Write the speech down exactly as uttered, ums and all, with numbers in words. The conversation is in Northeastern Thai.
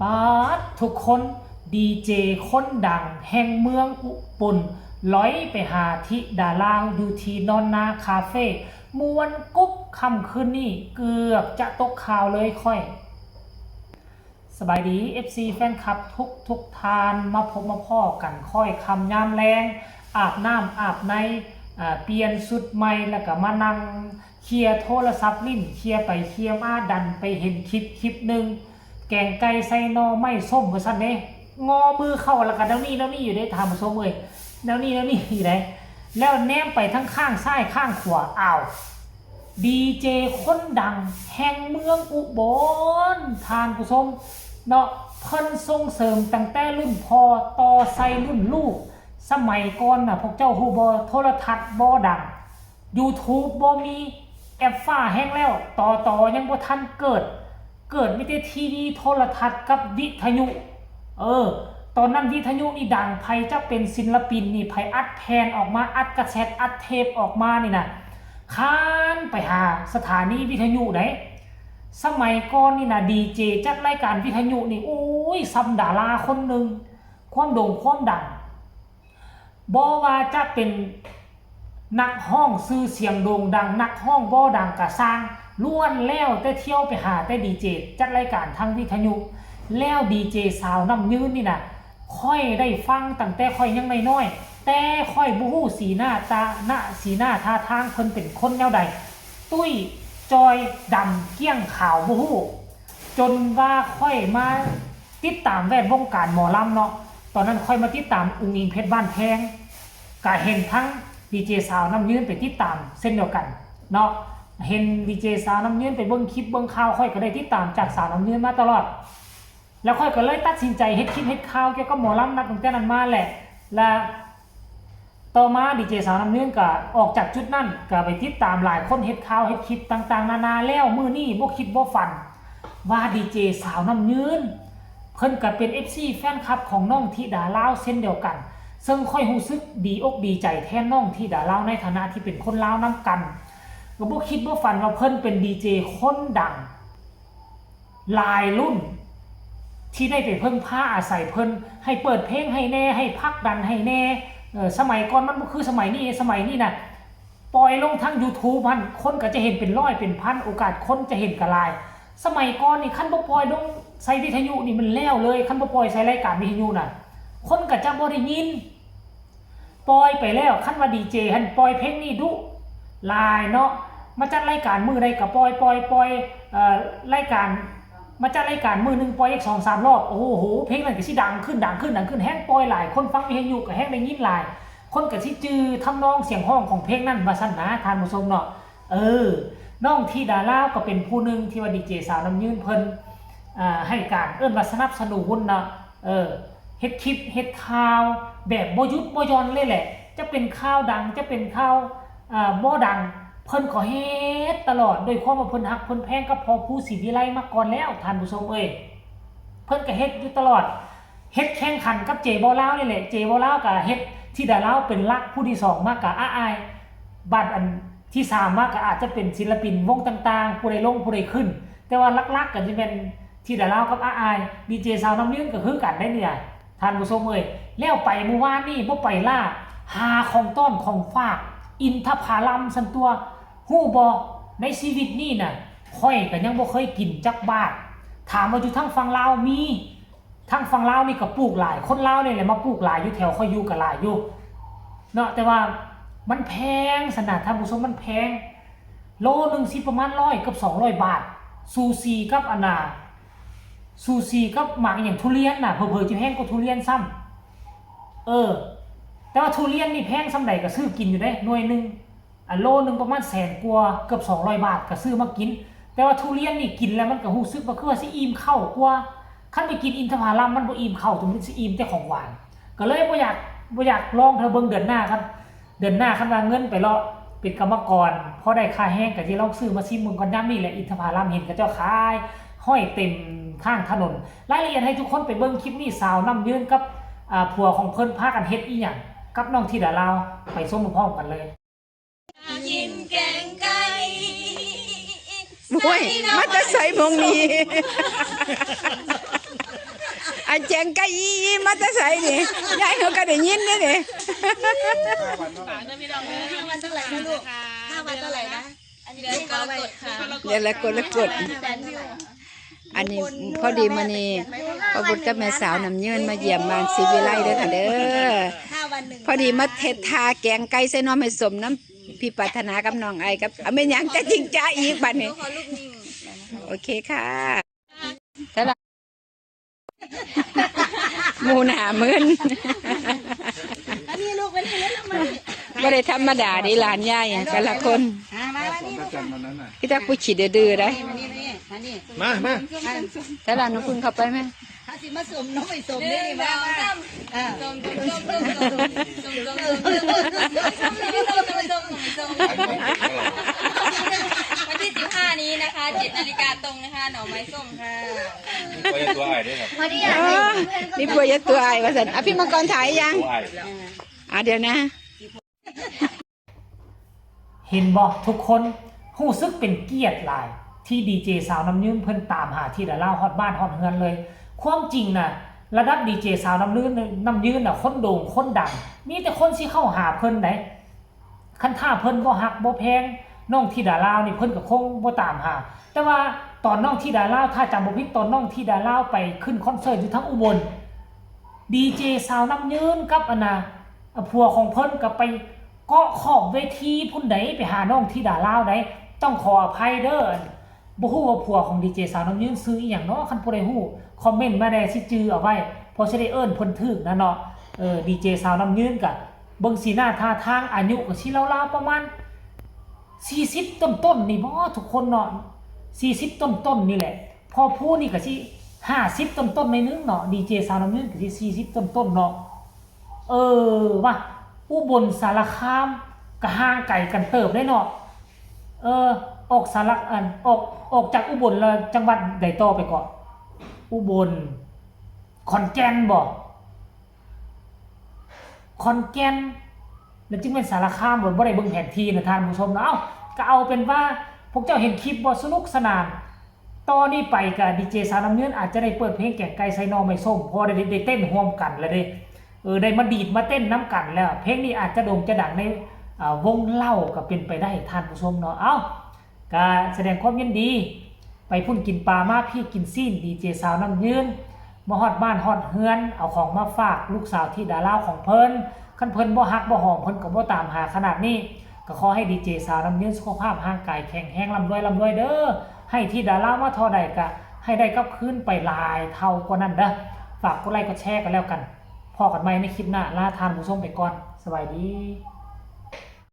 ปาดทุกคน ดีเจคนดังแห่งเมืองอุบล ลอยไปหาธิดาลาวอยู่ที่นอนนาคาเฟ่ ม่วนกุ๊บค่ำคืนนี้ เกือบจะตกข่าวเลยข้อย สบายดี เอฟซี แฟนคลับทุกทุกท่าน มาพบมาพ้อกันค่อยค่ำยามแลง อาบน้ำอาบใน อ่า เปลี่ยนชุดใหม่ แล้วก็มานั่งเคลียร์โทรศัพท์ ลิ้นเคลียร์ไปเคลียร์มา ดันไปเห็นคลิปคลิปหนึ่ง แกงไก่ใส่หน่อไม้ส้มว่าซั่นเด้ งอมือเข้าแล้วก็แนวนี้แนวนี้อยู่เด้ ท่านผู้ชมเอ้ย แนวนี้แนวนี้อยู่เด้ แล้วแนมไปทั้งข้างซ้ายข้างขวา อ้าว ดีเจคนดังแห่งเมืองอุบล ท่านผู้ชมเนาะ เพิ่นส่งเสริมตั้งแต่รุ่นพ่อต่อใส่รุ่นลูก สมัยก่อนน่ะ พวกเจ้าฮู้บ่ โทรทัศน์บ่ดัง YouTube บ่มี แอปฟ้าแฮงแล้ว ต่อต่อยังบ่ทันเกิด เกิดมีแต่ทีวี โทรทัศน์กับวิทยุ เออ ตอนนั้นวิทยุนี่ดัง ไผจะเป็นศิลปินนี่ ไผอัดแผ่นออกมา อัดกาเซ็ต อัดเทปออกมานี่นะ ค้านไปหาสถานีวิทยุได๋ สมัยก่อนนี่นะ ดีเจจัดรายการวิทยุนี่ โอ้ย ส่ำดาราคนหนึ่ง ความโด่งความดัง บ่ว่าจะเป็นนักร้องชื่อเสียงโด่งดัง นักร้องบ่ดังก็ซ่าง ล้วนแล้วแต่เที่ยวไปหาแต่ดีเจจัดรายการทางวิทยุ แล้วดีเจสาวน้ำยืนนี่นะ ข้อยได้ฟังตั้งแต่ข้อยยังน้อยๆ แต่ข้อยบ่ฮู้สีหน้าตา หน้า สีหน้าท่าทางเพิ่นเป็นคนแนวใด ตุ้ย จอย ดำ เกี้ยง ขาว บ่ฮู้ จนว่าข้อยมาติดตามแวดวงการหมอลำเนาะ ตอนนั้นข้อยมาติดตามอุ๋งอิ๋งเพชรบ้านแพง ก็เห็นทั้งดีเจสาวน้ำยืนไปติดตามเช่นเดียวกันเนาะ เห็นดีเจสาวน้ำยืนไปเบิ่งคลิปเบิ่งข่าว ข้อยก็ได้ติดตามจากสาวน้ำยืนมาตลอด แล้วข้อยก็เลยตัดสินใจเฮ็ดคลิปเฮ็ดข่าวเกี่ยวกับหมอลำนับตั้งแต่นั้นมาแหละ และต่อมาดีเจสาวน้ำยืนก็ออกจากจุดนั้น ก็ไปติดตามหลายคนเฮ็ดข่าวเฮ็ดคลิปต่างๆนานา แล้วมื้อนี้บ่คิดบ่ฝัน ว่าดีเจสาวน้ำยืน เพิ่นก็เป็น เอฟซี แฟนคลับของน้องธิดาลาวเช่นเดียวกัน ซึ่งข้อยรู้สึกดีอกดีใจแทนน้องธิดาลาวในฐานะที่เป็นคนลาวนำกัน ก็บ่คิดบ่ฝันว่าเพิ่นเป็นดีเจคนดัง หลายรุ่น ที่ได้ไปเพิ่งพาอาศัยเพิ่น ให้เปิดเพลงให้แหน่ ให้ผลักดันให้แหน่ เออ สมัยก่อนมันบ่คือสมัยนี้ สมัยนี้น่ะ ปล่อยลงทาง YouTube หั่น คนก็จะเห็นเป็นร้อยเป็นพัน โอกาสคนจะเห็นก็หลาย สมัยก่อนนี่คันบ่ปล่อยลงใส่วิทยุนี่มันแล้วเลย คันบ่ปล่อยใส่รายการวิทยุน่ะ คนก็จะบ่ได้ยิน ปล่อยไปแล้ว คันว่าดีเจหั่นปล่อยเพลงนี้ดุหลายเนาะ มาจัดรายการมื้อใดก็ปล่อย ปล่อย ปล่อย เอ่อ รายการ มาจัดรายการมื้อหนึ่งปล่อยอีกสองสามรอบ โอ้โห เพลงนั้นก็สิดังขึ้น ดังขึ้น ดังขึ้น แฮ่งปล่อยหลาย คนฟังวิทยุก็แฮ่งได้ยินหลาย คนก็สิจื่อทำนองเสียงฮ้องของเพลงนั้นว่าซั่นนะ ท่านผู้ชมเนาะ เออ น้องธิดาลาวก็เป็นผู้หนึ่งที่ว่าดีเจสาวน้ำยืนเพิ่น อ่า ให้การเอิ้นว่าสนับสนุนเนาะ เออ เฮ็ดคลิปเฮ็ดข่าวแบบบ่หยุดบ่หย่อนเลยแหละ จะเป็นข่าวดัง จะเป็นข่าว อ่า บ่ดัง เพิ่นก็เฮ็ดตลอด ด้วยความว่าเพิ่นฮักเพิ่นแพงกับพ่อภูศรีวิไลมาก่อนแล้ว ท่านผู้ชมเอ้ย เพิ่นก็เฮ็ดอยู่ตลอด เฮ็ดแข่งขันกับเจบ่าวลาวนี่แหละ เจบ่าวลาวก็เฮ็ดธิดาลาวเป็นหลัก ผู้ที่สองมาก็อาอ้าย บัดอันที่สามมาก็อาจจะเป็นศิลปินวงต่างๆ ผู้ใดลงผู้ใดขึ้น แต่ว่าหลักๆก็สิแม่นธิดาลาวกับอาอ้าย ดีเจสาวน้ำยืนก็คือกันได้เนี่ย ท่านผู้ชมเอ้ย แล้วไปมื้อวานนี่บ่ไปล่า หาของต้อนของฝาก อินทผลัมซั่นตั่ว ฮู้บ่ ในชีวิตนี่น่ะ ข้อยก็ยังบ่เคยกินจักบาท ถามว่าอยู่ทางฝั่งลาวมี ทางฝั่งลาวนี่ก็ปลูกหลาย คนลาวนี่แหละมาปลูกหลายอยู่ แถวข้อยอยู่ก็หลายอยู่เนาะ แต่ว่ามันแพงซั่นนะ ท่านผู้ชม มันแพง โลหนึ่งสิประมาณร้อยกับสองร้อยบาท สูสีกับอันน่ะ สูสีกับหมากอหย่างทุเรียนน่ะ เผลอๆจะแพงกว่าทุเรียนซ้ำ เออ แต่ว่าทุเรียนนี่แพงส่ำใดก็ซื้อกินอยู่เด้ หน่วยหนึ่ง อ่ะ โลหนึ่งประมาณแสนกว่า เกือบสองร้อยบาทก็ซื้อมากิน แต่ว่าทุเรียนนี่กินแล้วมันก็รู้สึกว่าคือว่าสิอิ่มคาวกว่า คันไปกินอินทผลัมมันบ่อิ่มคาว มันสิอิ่มแต่ของหวาน ก็เลยบ่อยาก บ่อยากลองเทื่อ เบิ่งเดือนหน้าครับ เดือนหน้าคันว่าเงินไปเลาะเป็นกรรมกร พอได้ค่าแรงก็สิลองซื้อมาชิมเบิ่งก่อน ยามนี้แหละ อินทผลัมเห็นเขาเจ้าขายห้อยเต็มข้างถนน รายละเอียดให้ทุกคนไปเบิ่งคลิปนี้ สาวน้ำยืนกับ อ่า ผัวของเพิ่นพากันเฮ็ดอีหยังกับน้องธิดาลาว ไปชมพร้อมกันเลย กินแกงไก่ โอ้ย มาแต่ไสหม่องนี้ แกงไก่อีอีมาแต่ไสนี่ ยายเขาก็ได้ยินเด้นี่ ห้าวันเท่าไหร่นะลูก ห้าวันเท่าไหร่นะ อันนี้ เดือนกรกฎาคม เดี๋ยวละกดละกด อันนี้พอดีมื้อนี้ พ่อบุญกับแม่สาวน้ำยืนมาเยี่ยมบ้านศรีวิไลเด้อค่ะเด้อ ห้าวันหนึ่ง พอดีมาเฮ็ดทาแกงไก่ใส่หน่อไม้ส้มนำพี่ปรารถนากับน้องไอกับ เอาแม่นหยังจะจริงจ้าอีกบัดนี้ ขอลูกหนึ่ง โอเคค่ะ แต่ละ หมู่หน้ามื้น อันนี้ลูกเป็นเพื่อนแล้วมัน บ่ได้ธรรมดาเด้หลานยายอะแต่ละคน อ่ามามานี่ลูก ที่จักผู้ขี้ดื้อๆได้ มานี่มานี่มานี่ มามา แต่ละน้องพึ่งเข้าไปไหม ถ้าสิมาสมน้องไม่สมนี่นี่มามา อ่า วันที่สิบห้านี้นะคะ เจ็ดนาฬิกาตรงนะคะ หน่อไม้ส้มค่ะ มีตัวอ้ายด้วยครับ พอดีอยากให้เพื่อนๆ มีผัวเยอะตัวไอ้ว่าซั่น อ่ะ พี่มังกรถ่ายยัง ตัวอ้าย อ่ะ เดี๋ยวนะ เห็นบ่ทุกคน รู้สึกเป็นเกียรติหลาย ที่ดีเจสาวน้ำยืนเพิ่นตามหาธิดาลาวฮอดบ้านฮอดเฮือนเลย ความจริงน่ะ ระดับดีเจสาวน้ำยืน น้ำยืนน่ะ คนโด่งคนดัง มีแต่คนสิเข้าหาเพิ่นได คันถ้าเพิ่นบ่ฮักบ่แพงน้องธิดาลาวนี่ เพิ่นก็คงบ่ตามหา แต่ว่าตอนน้องธิดาลาว ถ้าจำบ่ผิด ตอนน้องธิดาลาวไปขึ้นคอนเสิร์ตอยู่ทางอุบล ดีเจสาวน้ำยืนกับอันน่ะ ผัวของเพิ่นก็ไปเกาะขอบเวทีพุ้นได ไปหาน้องธิดาลาวได ต้องขออภัยเด้อ บ่ฮู้ว่าผัวของดีเจสาวน้ำยืนชื่ออีหยังเนาะ คันผู้ใดฮู้คอมเมนต์มาแหน่ สิจื่อเอาไว้ เพราะสิได้เอิ้นเพิ่นถูกนะเนาะ เออ ดีเจสาวน้ำยืนกะ เบิ่งสีหน้าท่าทางอายุก็สิราวๆประมาณ สี่สิบ ต้นๆนี่บ่ทุกคนเนาะ สี่สิบ ต้นๆนี่แหละ พ่อผู้นี่ก็สิ ห้าสิบ ต้นๆหน่อยนึงเนาะ ดีเจสาวน้ำยืนก็สิ สี่สิบ ต้นๆเนาะ เออ ว่าอุบลสารคามก็ห่างไกลกันเติบได้เนาะ เออ ออกสาร อัน ออก ออกจากอุบลแล้วจังหวัดใดต่อไปเกาะ อุบล ขอนแก่นบ่ ขอนแก่น แล้วจึงเป็นสารคามบ่ บ่ได้เบิ่งแผนที่นะท่านผู้ชมเนาะ เอ้า ก็เอาเป็นว่าพวกเจ้าเห็นคลิปบ่ สนุกสนาน ต่อนี้ไปก็ดีเจสาวน้ำยืนอาจจะได้เปิดเพลงแกงไก่ใส่หน่อไม้ส้ม เพราะได้ ได้เต้นร่วมกันแล้วเด้ เออ ได้มาดีดมาเต้นนำกันแล้ว เพลงนี้อาจจะโด่งจะดังใน อ่า วงเล่าก็เป็นไปได้ท่านผู้ชมเนาะ เอ้า ก็แสดงความยินดี ไปพุ้นกินปลามาพี้กินซี้น ดีเจสาวน้ำยืน มาฮอดบ้านฮอดเฮือน เอาของมาฝากลูกสาวธิดาลาวของเพิ่น คันเพิ่นบ่ฮักบ่หอม เพิ่นก็บ่ตามหาขนาดนี้ ก็ขอให้ดีเจสาวน้ำยืนสุขภาพร่างกายแข็งแรง ร่ำรวยร่ำรวยเด้อ ให้ธิดาลาวมาเท่าใดก็ให้ได้กลับคืนไปหลายเท่ากว่านั้นเด้อ ฝากกดไลค์กดแชร์กันแล้วกัน พ้อกันใหม่ในคลิปหน้า ลาท่านผู้ชมไปก่อน สบายดี